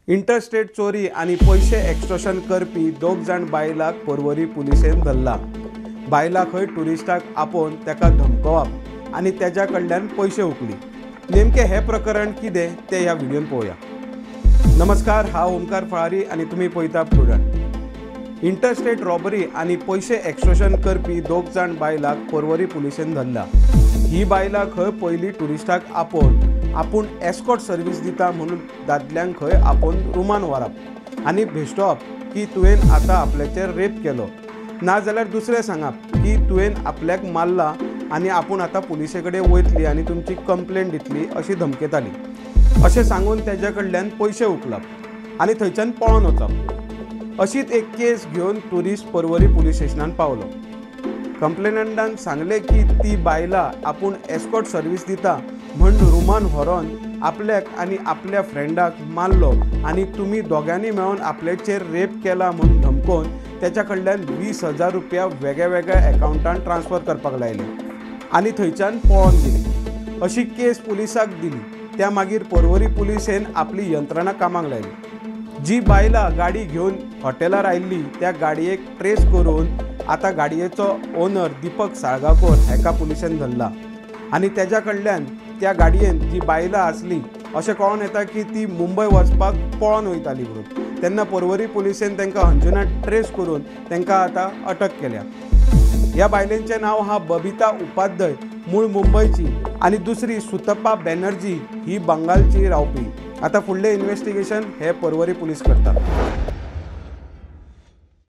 Interstate चोरी आनी पयशे एक्स्ट्रोशन करपी दोग जाण बायलाक पर्वरी पुलिसेन धरला। बायलां खंय ट्युरिस्टाक आपोवन ताका धमकोवप आनी तेज्या कडल्यान पयशे उखली। नेमकें हें प्रकरण कितें तें ह्या व्हिडियोन पळोवया। नमस्कार, हांव ओमकार फळारी आनी तुमी पळयता प्रुडंट। इंटरस्टेट रॉबरी आनी पयशे एक्स्ट्रोशन करपी दोग जाण बायलाक पर्वरी पुलिसेन धरला। ही बायलां खंय पयलीं ट्युरिस्टाक आपोवन आपूण एस्कॉर्ट सर्वीस दिता म्हणून दादल्यांक खंय आपोवन रुमान व्हरप आनी भेश्टोवप की तुवें आतां आपल्याचेर रेप केलो, नाजाल्यार दुसरें सांगप की तुवें आपल्याक मारला आनी आपूण आतां पुलिसे कडेन वयतली आनी तुमची कंप्लेन दितली अशी धमकेताली। अशें सांगून तेज्या कडल्यान पयशे उखलप आनी थंयच्यान पळोवन वचप। अशीच एक केस घेवन ट्युरिस्ट पर्वरी पुलीस स्टेशनान पावलो। कंप्लेनंटान सांगलें की ती बायलां आपूण एस्कॉर्ट सर्वीस दिता म्हण रुमान व्हरोन आपल्याक आनी आपल्या फ्रेंडाक मारलो आनी तुमी दोगांनी मेळून आपल्याचेर रेप केला म्हूण धमकोवन तेच्या कडल्यान 20,000 रुपया वेगळ्यावेगळ्या एकावंटान ट्रान्सफर करपाक लायले आनी थंयच्यान पळोवन गेली। अशी केस पुलिसाक दिली। त्या मागीर पर्वरी पुलिसेन आपली यंत्रणा कामाक लायली। जी बायलां गाडी घेवन हॉटेलार आयिल्ली त्या गाडयेक ट्रेस करून आतां गाडयेचो ओनर दीपक साळगांवकर हेका पुलिसेन धरला आनी तेज्या कडल्यान त्या गाडयेन जी बायलां आसली अशें कळोन येता की ती मुंबय वचपाक पळोवन वयताली म्हणून। तेन्ना पर्वरी पुलिसेन तांकां अंजुना ट्रेस करून तांकां आतां अटक केल्या। ह्या बायलेंचें नांव आहा बबिता उपाध्याय, मूळ मुंबयची, आनी दुसरी सुतप्पा बॅनर्जी ही बंगालची रावपी। आतां फुडलें इन्वेस्टिगेशन हे पर्वरी पुलीस करतात।